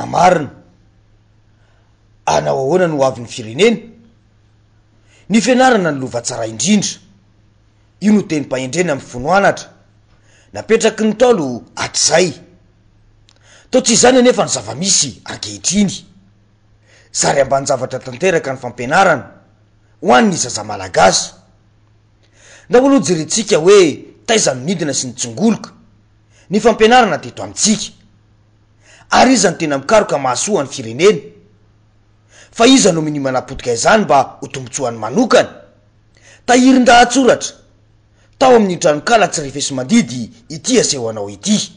marina, hanao ahoana ny hoavin'ny firenena? Ny fianarana no lova tsara indrindra. Io no tenim-pahendrena mifono anatra, napetraky ny Ntaolo hatrizay. Toa tsy izany anefa ny zava-misy ankehitriny. Zary ambanin-javatra tanteraka ny fampianarana ho an'ny zaza malagasy. Ndao aloha jerentsika hoe taiza no nidina sy nitsingoloka ny fampianarana teto amintsika. Ary iza no tena mikaroka mahasoa ny firenena? Fa iza no minia manapotika izany mba ho tombontsoany manokana? Tahirin-dahatsoratra tao amin'ny tranonkala tsy refesi-mandidy ity aseho anao ity.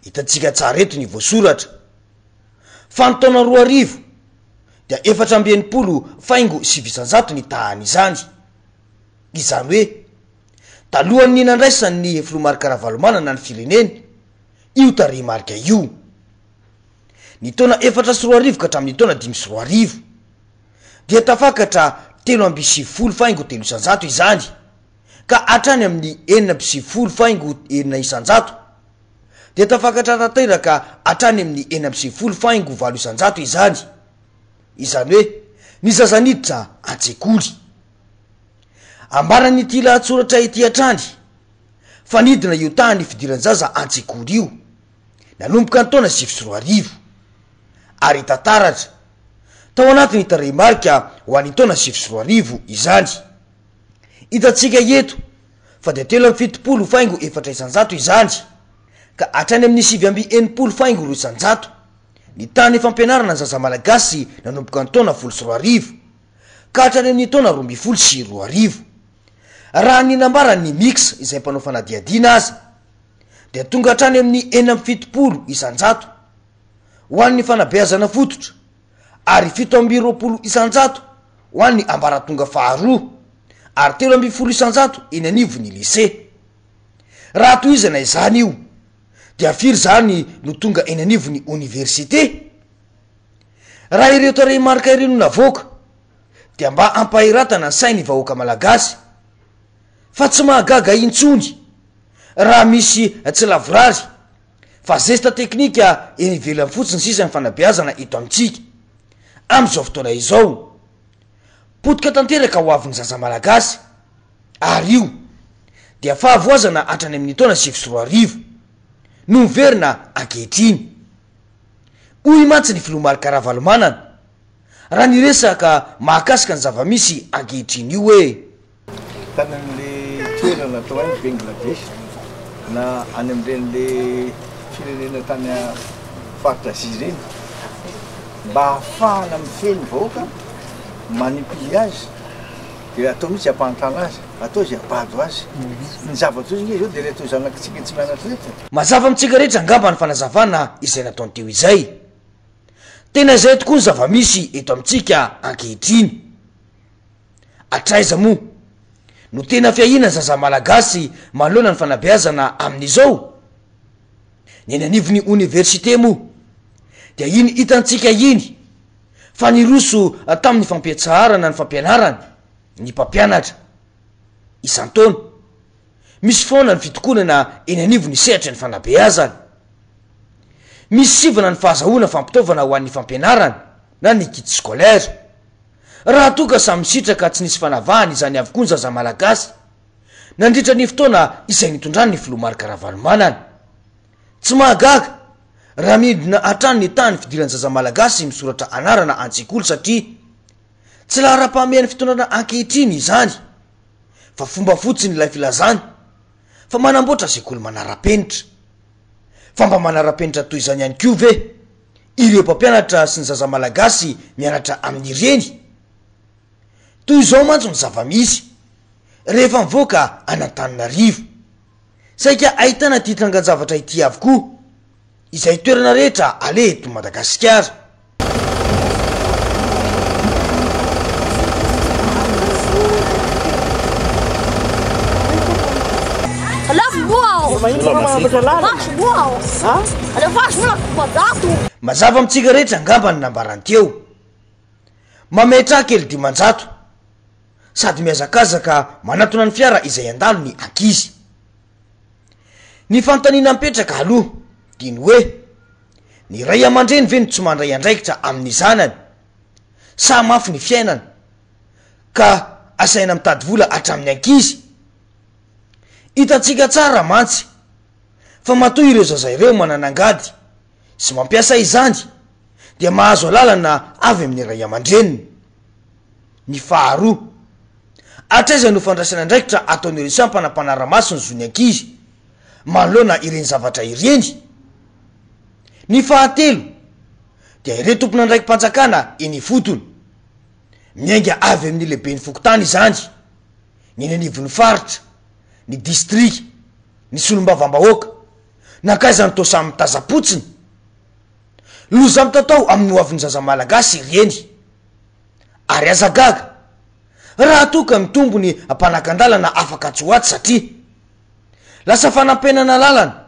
Hitantsika tsara eto ny voasoratra fa ny taona 2000 dia 64 faingo 9 isan-jato ny tahan'izany. Izany hoe, talohan'ny nandraisan'ny Filoha Marc Ravalomanana ny firenena io tarehimarika io. Ny taona 2004 ka hatramin'ny taona 2005 dia tafakatra 93 faingo 3 isan-jato izany ka hatrany amin'ny 96 faingo 6 isan-jato dia tafakatra tanteraka hatrany amin'ny 96 faingo 8 isan-jato izany. Izany hoe ny zaza niditra an-tsekoly. Ambaran'ity lahatsoratra ity hatrany fa nidina io tahan'ny fidiran-jaza an-tsekoly io nanomboka ny taona 2009 ary hita taratra tao anatin'ny tarehimarika ho an'ny taona 2009 izany. Hitantsika eto fa dia 73 faingo 4 isan-jato izany ka hatrany amin'ny 69 faingo 2 isan-jato ny tahan'ny fampianarana ny zaza malagasy nanomboka ny taona 2010 ka hatrany amin'ny taona 2012. Raha ny nambaran'ny Mix izay mpanao fanadihadiana aza dia tonga hatrany amin'ny 76 isan-jato ho an'ny fanabeazana fototra ary 27 isan-jato ho an'ny ambaratonga faharoa ary 13 isan-jato eny anivon'ny lycée. Raha tohizana izany io dia firy izany no tonga eny anivon'ny oniversite? Raha ireo tarehimarika ireo no navoaka dia mba ampahiratana ny sain'ny vahoaka malagasy fa tsy mahagaga intsony raha misy tsy lavorary fa zesta teknika eny ivelany fotsiny sisa ny fanabeazana eto amintsika amin'izao fotoana izao. Potika tanteraka ho avin'ny zaza malagasy ary io dia fahavoazana hatrany amin'ny taona 2009 no miverina ankehitriny. Hoy mantsy ny filoha Marc Ravalomanana raha niresaka mahakasika ny zava-misy ankehitriny io hoe. Tany amin'le toerana atao any Bengladesh na any amin'ireny le firenena tany faritra Asia ireny mba hahafahana mifehy ny vahoaka, manipuler azy dia atao mihitsy hampahantrana azy, atao izay habado azy. Ny zava-doza ange izao dia ireto zanakitsika tsy mianatra ireto. Mazava amintsika rehetra angamba ny fanazavana izay nataony teo izay. Tena izay tokoa ny zava-misy eto amintsika ankehitriny. Hatraiza moa no tena fiahiana ny zaza malagasy manoloana ny fanabeazana amin'izao? Ny eny anivon'ny oniversite moa dia iny hitantsika iny fa niroso tamin'ny fampiatsaharana ny fampianarana ny mpampianatra isan-taona. Misy foana ny fitokonana eny anivon'ny sehatry ny fanabeazana. Misy sivana ny fahazahoana fampitaovana ho an'ny fampianarana na ny kit scolaire. Raha toa ka samy misitraka tsy nisy fanavahana izany avokoa ny zaza malagasy nandritra ny fotoana izay nitondrany ny filoha Marc Ravalomanana. Tsy mahagaga raha midina hatrany ny tahan'ny fidiran'ny zaza malagasy misoratra anarana an-tsekoly satria tsy laharam-pahamehan'ny fitondrana ankehitriny izany fa fomba fotsiny ilay filazany fa manamboatra sekoly manara-penitra. Fa mba manara-penitra toy izany ihany koa ve ireo mpampianatra sy ny zaza malagasy mianatra amin'ireny? Toy izao mantsy ny zava-misy rehefa mivoaka an'Antananarivo. Saika ahitana ity trangan-javatra ity avokoa izay toerana rehetra aleha eto Madagasikara. Mazava amintsika rehetra angamba ny nambarany teo. Mametraha kely 500 sady mihazakazaka manatona ny fiara izay handalo ny ankizy. Ny fanontaniana mipetraka aloha dia ny hoe. Ny ray aman-dreny ve no tsy mandray andraikitra amin'ny zanany? Sa mafy ny fiainana ka asaina mitady vola hatramin'ny ankizy? Hitantsika tsara mantsy fa matoa ireo zaza ireo manana angady sy mampiasa izany dia mahazo alalana avy amin'ny ray aman-dreniny. Ny faharoa, hatraiza no fandraisana andraikitra ataon'ireo sampana mpanara-maso ny zon'ny ankizy manoloana ireny zavatra ireny? Ny fahatelo dia ireo tompon'andraiki-panjakana eny ifotony, miainga avy amin'ny lehiben'ny fokontany izany, ny eny anivon'ny faritra, ny distrika, ny solombavambahoaka, nankaiza no toa samy mitazam-potsiny? Loza mitatao amin'ny hoavin'ny zaza malagasy ireny. Ary aza gaga raha toa ka mitombo ny mpanakan-dalana afaka atsy ho atsy satria lasa fanampenana lalana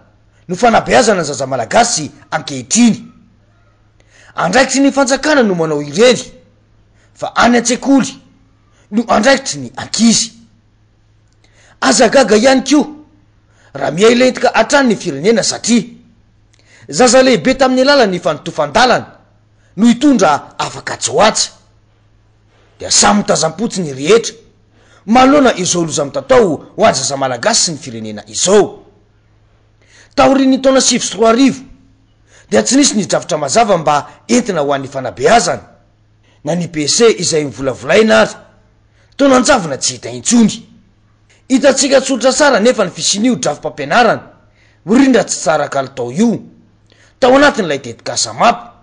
no fanabeazana ny zaza malagasy ankehitriny. Andraikitry ny fanjakana no manao ireny fa any an-tsekoly no andraikitry ny ankizy. Aza gaga ihany koa raha miha-hilentika hatrany ny firenena satria zaza lehibe tamin'ny alalan'ny fanotofan-dalana no hitondra afaka atsy ho atsy. Dia samy mitazam-potsy ny rehetra manoloana izao loza mitatao ho an'ny zaza malagasy sy ny firenena izao. Taorian'ny taona 2009 dia tsy nisy ny drafitra mazava mba entina ho an'ny fanabeazana, na ny PC izay novolavolaina ary toa nanjavona tsy hita intsony. Hitantsika tsotra tsara anefa ny fisian'io drafi-pampianarana mirindra tsy tsara kalitao io tao anatin'ilay tetikasa map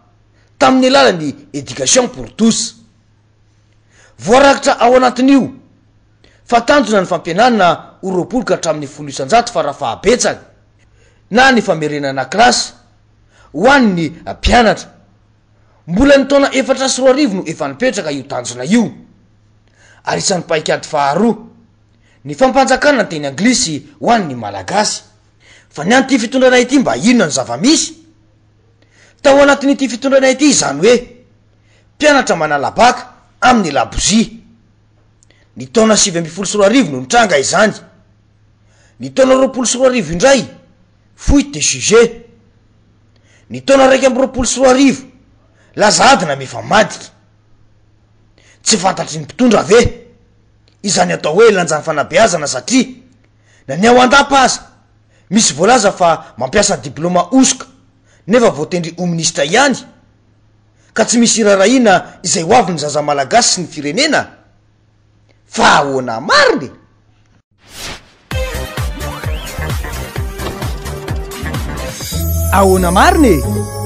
tamin'ny alalan'ny Education pour tous. Voarakitra ao anatin'io fa tanjona ny fampianarana ho 20 ka hatramin'ny 10% farafahabetsany na ny famerenana kilasy ho an'ny mpianatra. Mbola ny taona 2004 no efa nipetraka io tanjona io. Ary isan'ny paikady faharoa, ny fampanjakana ny teny anglisy ho an'ny Malagasy. Fa ny an'ity fitondrana ity mba inona no zava-misy? Tao anatin'ity fitondrana ity izany hoe mpianatra manala baka amin'ny labozia. Ny taona 2019 no nitranga izany. Ny taona 2020 indray, fuite de sujet. Ny taona 2021, laza adina mifamadika. Tsy fantatry ny mpitondra ve izany atao hoe lanjan'ny fanabeazana satria na ny ao an-dapa aza misy voalaza fa mampiasa diplaoma hosoka nefa voatendry ho minisitra ihany ka tsy misy iraharahiana izay ho avin'ny zaza malagasy sy ny firenena? Fa ahoana marina e? Ahoana marina e?